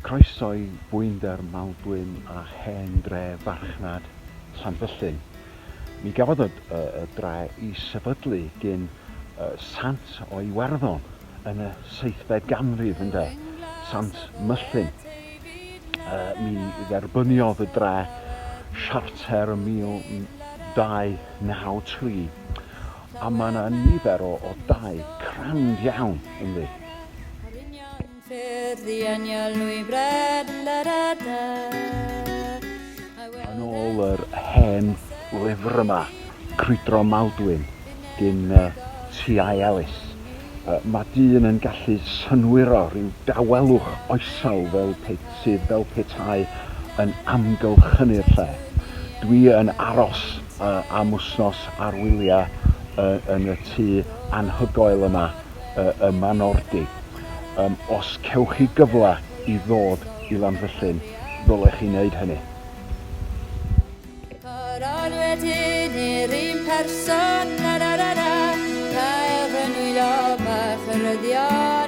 Croeso i Fwynder Maldwyn a hen dre farchnad Llanfyllin. Mi gafodd y, y, y dre i sefydlu gyn uh, sant o Iwerddon yn y seithfed ganrif, ynde, Sant Myllin. Uh, mi dderbyniodd y dre siarter ym 1293 a mae yna nifer o, o dai crand iawn ynddi. Yn ôl yr hen lyfr yma, Crwydro Maldwyn, gin T.I. Ellis, mae dyn yn gallu synhwyro rhyw dawelwch oesol fel pe, sydd fel petai yn amgylchynu'r lle. Dwi yn aros am wsnos ar wyliau yn y tŷ anhygoel yma y Manordy. Yym, os cewch chi gyfle i ddod i Lanfyllin, ddylech chi wneud hynny. Coron wedyn i'r un person, na na na na, cael fy nwylo bach yn rhyddion.